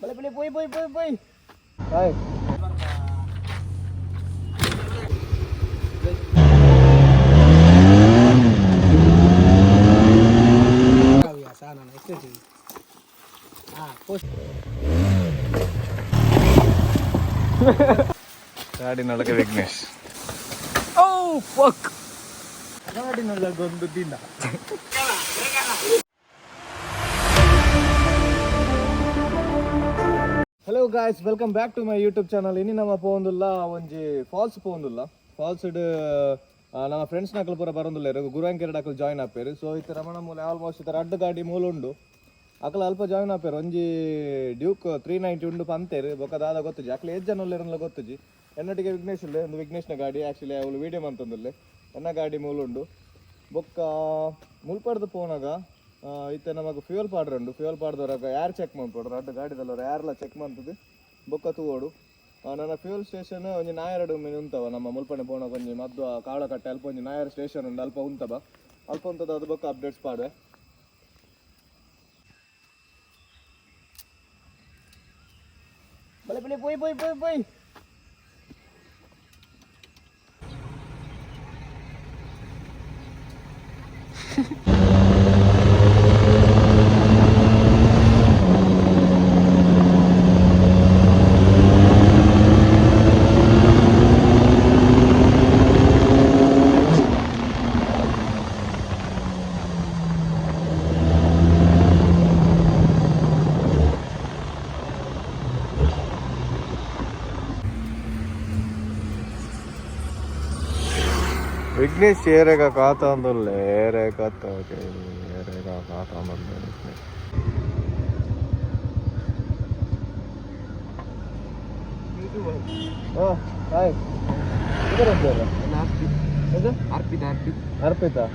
ಬಲೆ ಬಲೆ ಪೋಯ್ ಪೋಯ್ ಪೋಯ್ ಪೋಯ್. ಹಾಯ್. ಗಾಡಿನೊಳಗೆ ವಿಘ್ನೇಶ್. ಓ ಫಕ್. ಗಾಡಿನೊಳಗೊಂದು ದಿನ. Hello guys, welcome back to my YouTube channel. ಇನಿ ನಮ್ಮ ಪೋಂದುಲ್ಲ ಒಂಜಿ ಫಾಲ್ಸ್ ಪೋಂದುಲ್ಲ. ಫಾಲ್ಸ್ ನಮ್ಮ ಫ್ರೆಂಡ್ಸ್ ನಕಲು ಪೂರ ಬರೋದಿಲ್ಲ, ಗುರುವಂಕೆರಡು ಅಕಲ್ ಜಾಯ್ನ್ ಆಪೇರು. ಸೊ ಇತ್ತ ರಮಣ ಮೂಲೆ ಆಲ್ಮೋಸ್ಟ್ ಇತರ ಅಡ್ಡ ಗಾಡಿ ಮೂಲ ಉಂಡು. ಅಕಲ್ ಅಲ್ಪ ಜಾಯ್ನ್ ಆಪೇರು. ಒಂಜಿ ಡ್ಯೂಕ್ 390 ಉಂಡು ಪಂತೇರು. ಬೊಕ್ಕ ದಾದ ಗೊತ್ತುಜಿ, ಅಕ್ಲೆ ಏಜ್ ಜನ ಉಲ್ಲೇರನ್ಲ ಗೊತ್ತುಜಿ. ಎನ್ನೊಟ್ಟಿಗೆ ವಿಘ್ನೇಶ್ ಉಲ್ಲೆ. ಒಂದು ವಿಘ್ನೇಶ್ನ ಗಾಡಿ. ಆ್ಯಕ್ಚುಲಿ ಅವಳು ವೀಡಿಯೋ ಮಂತಂದುಲ್ಲೆ. ಎನ್ನ ಗಾಡಿ ಮೂಲ ಉಂಡು. ಬೊಕ್ಕ ಮುಲ್ಪಡ್ದು ಪೋನಾಗ ಇತ್ತೆ ನಮಗೆ ಫ್ಯೂಯಲ್ ಪಾಡ್ರ ಉಂಡು. ಫ್ಯೂಯಲ್ ಪಾಡ್ದವರಾಗ ಯಾರು ಚೆಕ್ ಮನ್ಪೊಡು, ರಡ್ಡ್ ಗಾಡಿದಲ್ಲವ್ರು ಯಾರೆಲ್ಲ ಚೆಕ್ ಮಂತದ್ದು ಬೊಕ್ಕ ತೂವೋಡು. ನನ್ನ ಫ್ಯೂಯಲ್ ಸ್ಟೇಷನ್ ಒಂಜಿ ನಾಯರಡು ಮೀನು ಉಂತವ. ನಮ್ಮ ಮುಲ್ಪಣೆ ಪೋನಾಗ ಒಂಜಿ ಮದ್ದು ಕಾಳಕಟ್ಟೆ ಅಲ್ಪ ಒಂಜಿ ನಾಯರ ಸ್ಟೇಷನ್ ಉಂಡು, ಅಲ್ಪ ಉಂತವ. ಅಲ್ಪ ಉಂತದ ಅದು ಬೊಕ್ಕ ಅಪ್ಡೇಟ್ಸ್ ಪಾಡುವೆ. ಬಲೆ ಬಲೆ ಪೋಯ್ ಪೋಯ್ ಪೋಯ್ ಪೋಯ್. ವಿಘ್ನೇಶ್ ಏರೆಗ ಕಾತ ಅಂದುಲ್ಲೆ, ಏರೆ ಕಾತ, ಏರೆಗ ಕಾತ ಅಂದುಲ್ಲೆ ವಿಘ್ನೇಶ್. ಹಾಂ, ಹಾಯ್. ಅರ್ಪಿತ, ಅರ್ಪಿತ. ಅರ್ಪಿತಾ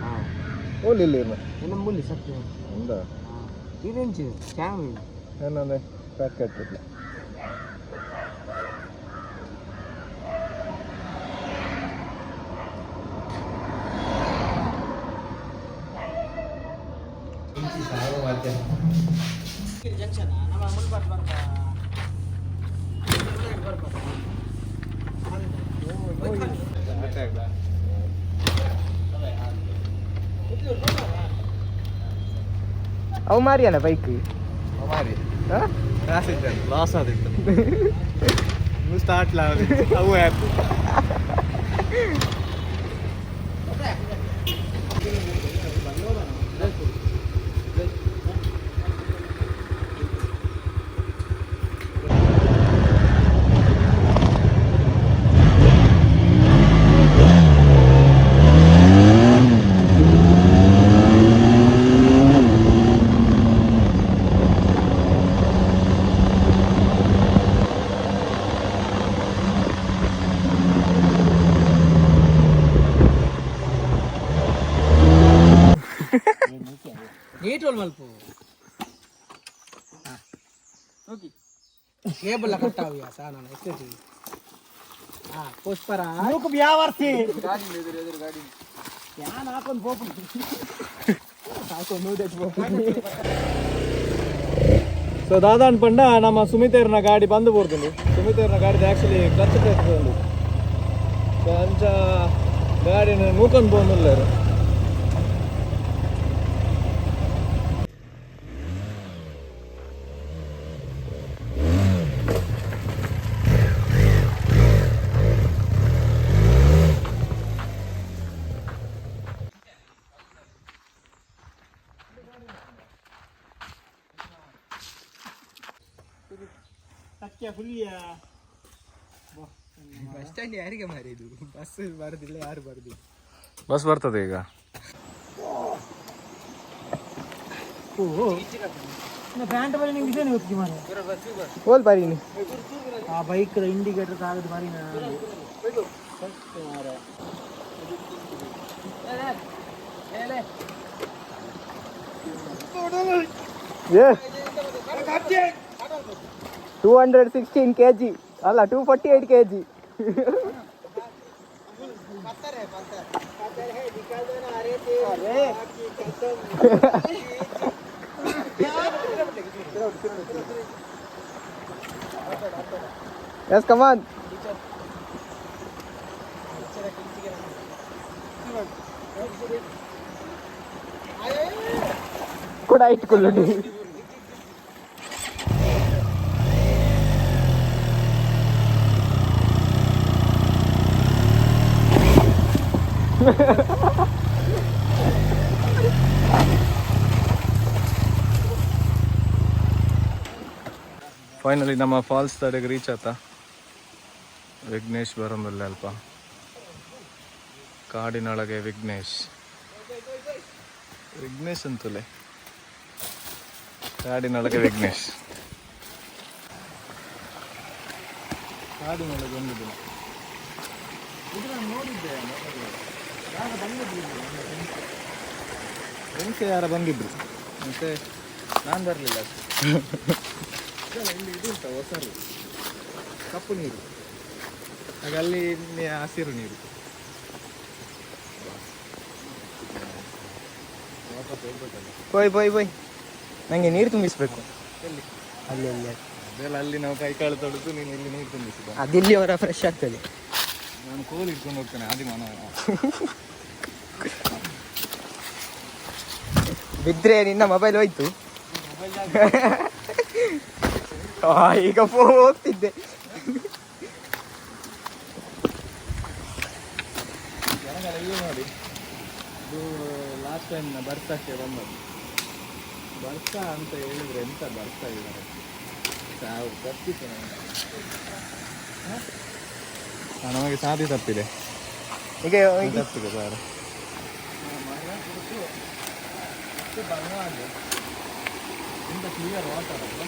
ಓಲಿ ಇಲ್ಲಿ. ಎಲ್ಲ ಮುಲ್ಲಿ ಸತ್ಯ. ಉಂದ. ಇದೇಂಚು ಕ್ಯಾಮ್? ಏನಂದ್ರೆ ಪ್ಯಾಕೆಟ್ ಇಲ್ಲ. ಜಂಕ್ಷನ್ ನಮ್ಮ ಮುಲ್ಬಾಟ್ ಬರ್ಪ. ಅವು ಮಾರಿಯಲ್ಲ ಬೈಕ್? ಲಾಸ್ ಆದಿತ್ತು, ಸ್ಟಾರ್ಟ್ ಅವು ಆ್ಯಪ್. ನೀಟೋಲ್ ಮಲ್ಪು. ಕೇಬಲ್ ಕಟ್ ಆವಿಯಾ ಸಾ ನಾನು ಎಷ್ಟು. ಹಾ, ಪುಷ್ಪರ ಮೂಕು ಬ್ಯಾವರ್ಸಿ ಯಾನ್ ಹಾಕೊಂಡು ಪೋಪು ಹಾಕೊಂಡು. ಸೊ ದಾದಾನ್ ಪಂಡ ನಮ್ಮ ಸುಮಿತೇರ್ನ ಗಾಡಿ ಬಂದು ಬೋರ್ದುಂಡು. ಸುಮಿತೇರ್ನ ಗಾಡಿದ ಆ್ಯಕ್ಚುಲಿ ಕ್ಲಚ್ ಬ್ರೇಕ್ ಉಂಡು. ಸೊ ಅಂಚ ಗಾಡಿನ ನೂಕೊಂಡು ಪೋಂದುಲ್ಲೇರು. ಸತ್ಯ ಫುಲ್ಲಿಯ. ಬಸ್ ಸ್ಟ್ಯಾಂಡ್ ಯಾರಿಗೆ ಮಾರಿ ಇದು? ಬಸ್ ಬರುದಿಲ್ಲ, ಯಾರು ಬರುದಿಲ್ಲ. ಬಸ್ ಬರ್ತದೆ ಈಗ. ಓ, ಪ್ಯಾಂಟ್ ಬರೀ ನಿಂಗೆ ಇದೇನು ಗೊತ್ತಿ ಮಾರೆ. ಹೋಲ್ ಬಾರಿ. ಆ ಬೈಕ್ ಇಂಡಿಕೇಟರ್ ಕಾಗದ ಬಾರಿ. ಮಾರೆ. 216 ಕೆಜಿ ಅಲ್ಲ, 248 ಕೆಜಿ. Yes, come on. ಕೂಡ ಇಟ್ಕೊಳ್ಳಿ. ಫೈನಲಿ ನಮ್ಮ ಫಾಲ್ಸ್ ತಡೆಗೆ ರೀಚ್ ಆತ. ವಿಘ್ನೇಶ್ ಬರೋದಿಲ್ಲ ಅಲ್ಪ ಕಾಡಿನೊಳಗೆ. ವಿಘ್ನೇಶ್, ವಿಘ್ನೇಶ್ ಅಂತಲೇ ಕಾಡಿನೊಳಗೆ ವಿಘ್ನೇಶ್. ಕಾಡಿನೊಳಗೆ ಒಂದು ದಿನ. ಇದು ನಾನು ನೋಡಿದ್ದೆ ಮೊದಲು. ಯಾರು ಬಂದಿದ್ರು, ಫ್ರೆಂಡ್ಸ್ ಯಾರ ಬಂದಿದ್ರು, ಮತ್ತೆ ನಾನು ಬರಲಿಲ್ಲ. ಇಲ್ಲಿ ಇದು ಉಂಟ ಹೊಸರು ಕಪ್ಪು ನೀರು, ಹಾಗೆ ಅಲ್ಲಿ ಹಸಿರು ನೀರು. ವಾಪಸ್ ಹೋಗ್ಬೇಕಲ್ಲ. ಪೋಯ್ ಪೋಯ್ ಪೋಯ್, ನನಗೆ ನೀರು ತುಂಬಿಸ್ಬೇಕು. ಎಲ್ಲಿ? ಅಲ್ಲಿ ಅಲ್ಲಿ. ಅದೆಲ್ಲ ಅಲ್ಲಿ ನಾವು ಕೈ ಕಾಲು ತೊಳೆದು, ನೀನು ಇಲ್ಲಿ ನೀರು ತುಂಬಿಸಿದ. ಅದಿಲ್ಲಿ ಅವರ ಫ್ರೆಶ್ ಆಗ್ತದೆ. ನಾನು ಕೋಲ್ ಇಟ್ಕೊಂಡು ಹೋಗ್ತೇನೆ ಆದಿ ಮಾನವ. ಬಿದ್ರೆ ನಿನ್ನ ಮೊಬೈಲ್ ಹೋಯ್ತು. ಈಗ ಹೋಗ್ತಿದ್ದೆ. ಜನಗಳ ಇಲ್ಲಿ ನೋಡಿ, ಇದು ಲಾಸ್ಟ್ ಟೈಮ್ ಬರ್ತಕ್ಕೆ ಬಂದದ್ದು. ಬರ್ತಾ ಅಂತ ಹೇಳಿದ್ರೆ ಎಂತ ಬರ್ತಾ ಇದ್ದಾರೆ, ಸಾವು ತಪ್ಪಿತು ನಮಗೆ. ನಮಗೆ ಸಾದಿ ತಪ್ಪಿದೆ. ಈಗ ಈಗ ತಪ್ಪಿದೆ ಸರ್. ಎಂತ ಕ್ಲಿಯರ್ ವಾಟರ್ ಅಲ್ಲ.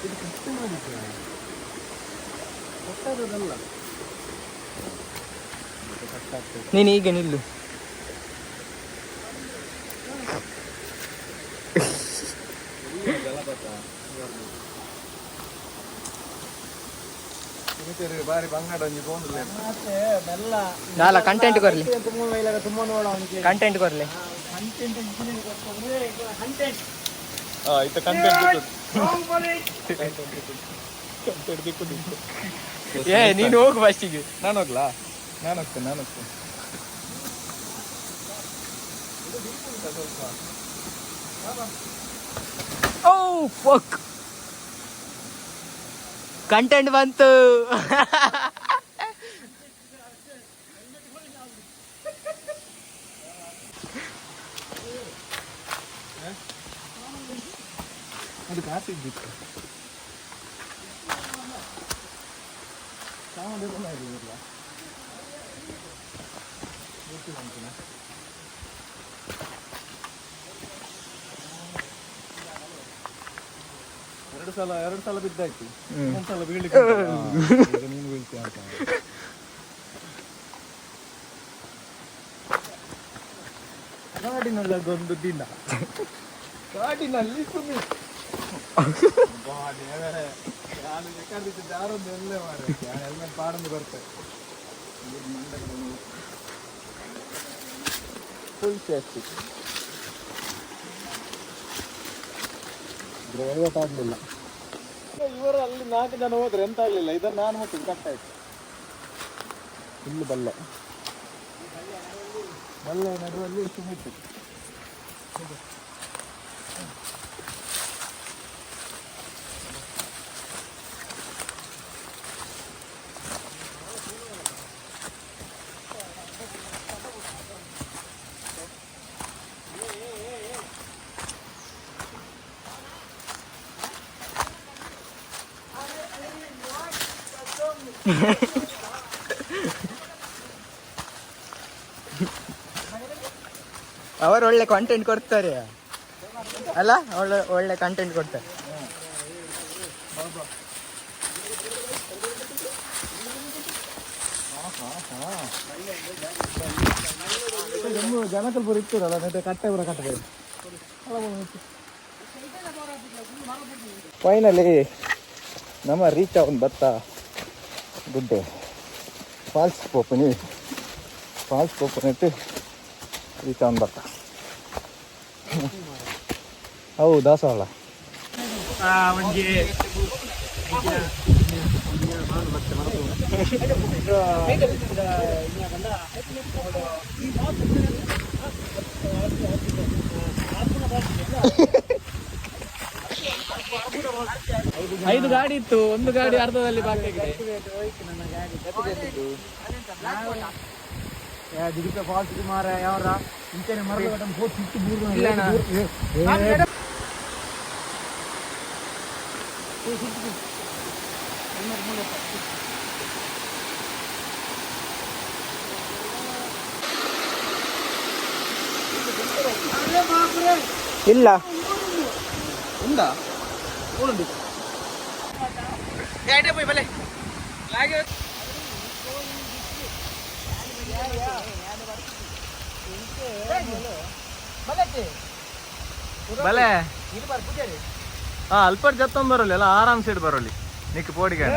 ಇದು ಕಟ್ ಮಾಡಿದ್ದೆ, ಕಟ್ಟಾದದಲ್ಲ, ಕಟ್ಟಾಗ್ತದೆ. ನೀನು ಈಗ ನಿಲ್ಲು. ಜಲಪಾತ ಸುಮಿತರಿಗೆ ಬಾರಿ ಬಂಗಾಡ ಒಂಜಿ ಪೋಂದುಲ್ಲ. ಮತ್ತೆ ಬೆಲ್ಲ. ನಾಲ ಕಂಟೆಂಟ್ ಕೊರ್ಲಿ. ತುಂಬ ಮೈಲಾಗ ತುಂಬ ನೋಡ ಅವನಿಗೆ. ಕಂಟೆಂಟ್ ಕೊರ್ಲಿ. Content content. ಇತ್ತ ಕಂಟೆಂಟ್ ಕಂಟೆಂಟ್ ದಿಕ್ಕು. ಏ, ನೀನು ಹೋಗು ಫಸ್ಟಿಗೆ. ನಾನು ಹೋಗ್ಲಾ? ನಾನು ಹೋಗ್ತೇನೆ, ನಾನು ಹೋಗ್ತೇನೆ. ಓ ಫಕ್, ಕಂಟೆಂಟ್ ಬಂತು. ಅದು ಕಾಸು ಇದ್ದಿತ್ತು. ಇಲ್ಲ, ಗೊತ್ತಿಲ್ಲ ಅಂತೀನ. ಎರಡು ಸಲ, ಎರಡು ಸಲ ಬಿದ್ದಾಯ್ತು. ಇನ್ನೊಂದ್ಸಲ ಬೀಳ್ಲಿಕ್ಕೆ ಉಂಟಲ್ಲ. ಈಗ ನೀನು ಬೀಳ್ತೀಯ ಅಂತ. ಕಾಡಿನೊಳಗೊಂದು ದಿನ, ಕಾಡಿನಲ್ಲಿ ಸುಮಿತ್. ಅಬ್ಬಾ ದೇವರೇ, ನಾನು ಬೇಕಾದ್ರೆ ಯಾರೊಂದು ಎಲ್ಲೇ ಮಾರ್ರೆ. ನಾನು ಹೆಲ್ಮೆಟ್ ಪಾಡೊಂದು ಬರ್ತೇನೆ. Full safety. ಆಗಲಿಲ್ಲ. ಇವರು ಅಲ್ಲಿ ನಾಲ್ಕು ಜನ ಹೋದ್ರೆ ಎಂತ ಆಗ್ಲಿಲ್ಲ, ಇದನ್ನು ನಾನು ಮುಟ್ಟಿದ್ದು ಕಟ್ ಆಯ್ತು. ಇಲ್ಲಿ ಬಲ್ಲೆ ಬಲ್ಲೆ ನಡುವಲ್ಲಿ ಸುಮಿತ್. ಅವರು ಒಳ್ಳೆ ಕಂಟೆಂಟ್ ಕೊಡ್ತಾರೆ ಅಲ್ಲ, ಒಳ್ಳೆ ಒಳ್ಳೆ ಕಂಟೆಂಟ್ ಕೊಡ್ತಾರೆ. ನಮ್ಮ ಜನಕಲ್ಪುರ ಇತ್ತಲ್ಲ, ಮತ್ತೆ ಕಟ್ಟೆ ಪೂರ ಕಟ್ಟಬೇಕು. ಫೈನಲಿ ನಮ್ಮ ರೀಚ್ ಅವನ್ ಬತ್ತ ಗುಡ್ಡೆ ಫಾಲ್ಸ್ ಪೋಪುನಿ. ಫಾಲ್ಸ್ ಪೋಪುನೆಟ್ ಈ ಬತ್ತ ಅವು ದಾಸವಾಳ. ಒಂಜಿ. ಐದು ಗಾಡಿ ಇತ್ತು, ಒಂದು ಗಾಡಿ ಅರ್ಧದಲ್ಲಿ ಬಾಕಿ ಆಗಿದೆ. ಫಾಲ್ಸ್ ಮಾರ ಯಾವ್ರ ಇಂಚನೆ ಮರಳು ಸಿಟ್ಟು. ಇಲ್ಲ. ಉಂಡಾ? ಬಲೆ ಹಾ ಅಲ್ಪಡ್ ಜತ್ತೊಂದ್ ಬರೋಲಿ ಅಲ್ಲ, ಆರಾಮ್ ಸೈಡ್ ಬರೋಲಿ ನಿಕ್ ಪೋಡಿಗೆ.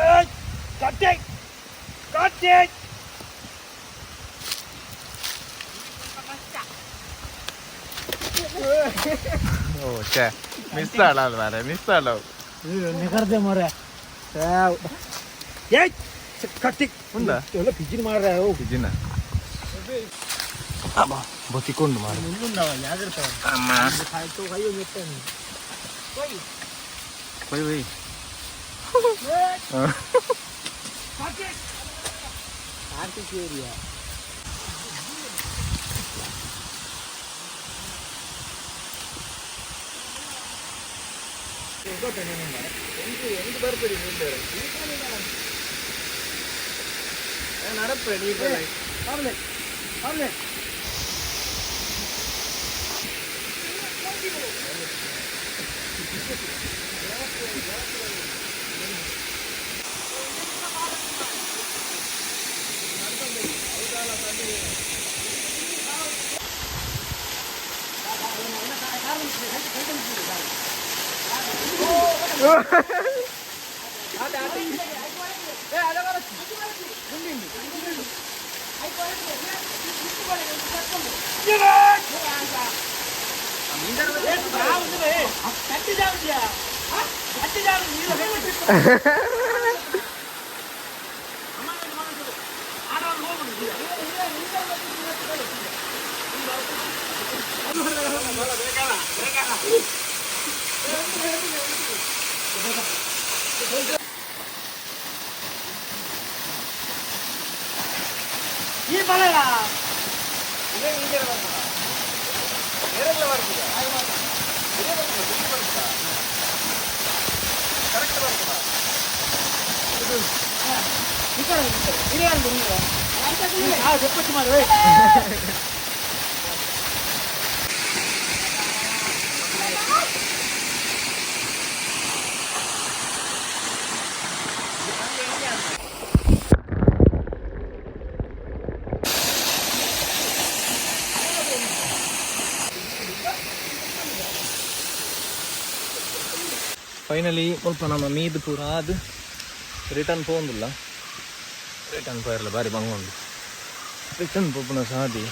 ಓ ಛೇ, ಮಿಸ್ ಆಡ ಮಾರೆ, ಮಿಸ್ ಆಡ. ನಿಗರ್ದೆ ಮಾರೆ. ಏಯ್ ಕಟ್ಟಿ. ಉಂಡ. ಎಲ್ಲ ಪಿಜಿನ್ ಮಾರ. ಪಿಜಿನ ಬತ್ತಿಕೊಂಡು ಮಾರೆ. ಜಾಗ್ರತೆ. ಆಯ್ತು, ಕೈಯೋ ಮೆತ್ತಾನೆ. ಒಯ್ ಒಯ್. ಕಾರ್ತಿಕ್ ಏರಿಯಾ. ಫೈನಲಿ ಸ್ವಲ್ಪ ನಮ್ಮ ಮೀದು ಪೂರ ಅದು ರಿಟರ್ನ್ ಪೋಂದಿಲ್ಲ. ರಿಟರ್ನ್ ಪೋಯಿರಲ್ಲ, ಬಾರಿ ಬಂಗೊಂಡು ರಿಟರ್ನ್ ಪೋಪುನ ಸಾದಿ.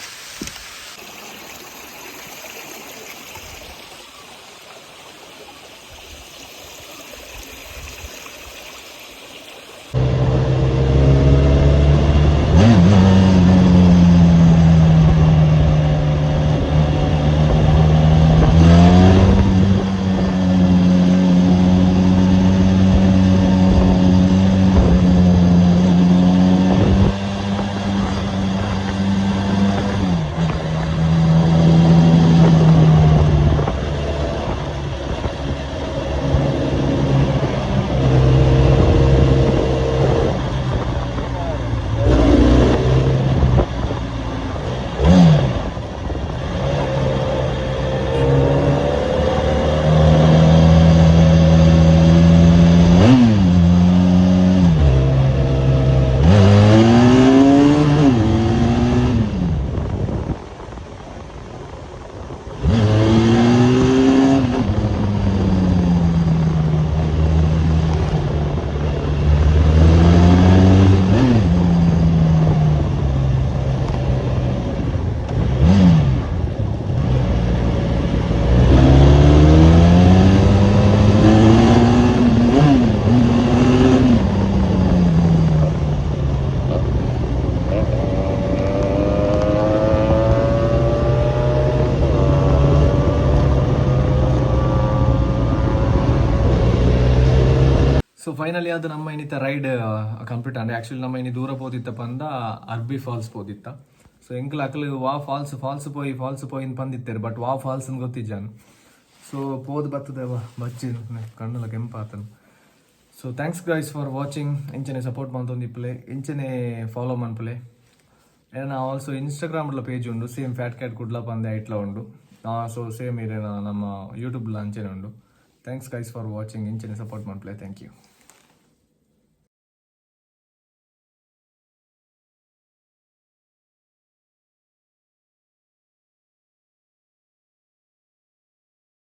ಫೈನಲಿ ಅದು ನಮ್ಮ ಇನ್ನಿತ ರೈಡ್ ಕಂಪ್ಲೀಟ್ ಆಂಡ್. ಆಕ್ಚುಲಿ ನಮ್ಮ ಇನಿ ದೂರ ಪೋದಿತ್ತ ಪಂದ ಅರ್ಬಿ ಫಾಲ್ಸ್ ಪೋದಿತ್ತ. ಸೊ ಎಂಕಲ್ ಅಕಲ್ ವಾ ಫಾಲ್ಸ್ ಫಾಲ್ಸ್ ಪೋಯಿ, ಫಾಲ್ಸ್ ಪೋಯಿ ಪಂದಿತ್ತೇರು. ಬಟ್ ವಾ ಫಾಲ್ಸ್ ಗೊತ್ತಿಜ್ಜಾನ್. ಸೊ ಪೋದು ಬರ್ತದೆ ಬಚ್ಚಿ ಕಣ್ಣುಲ ಕೆಂಪಾತನು. So thanks guys for watching. ಇಂಚನೆ ಸಪೋರ್ಟ್ ಮಂತೊಂದಿಪ್ಪಲೆ, ಇಂಚನೆ ಫಾಲೋ ಮನ್ಪಲೆ. ಏನ ಆಲ್ಸೋ ಇನ್ಸ್ಟಾಗ್ರಾಮ್ ಪೇಜ್ ಉಂಡು, ಸೇಮ್ ಫ್ಯಾಟ್ ಕ್ಯಾಟ್ ಕುಡ್ಲ ಪಂದೆ ಐಟ್ಲ ಉಂಡು. ಸೊ ಸೇಮ್ ಇರೇನ ನಮ್ಮ ಯೂಟ್ಯೂಬ್ ಅಂಚನೆ ಉಂಡು. Thanks guys for watching. ಇಂಚನೆ ಸಪೋರ್ಟ್ ಮನ್ಪಲೆ. Thank you.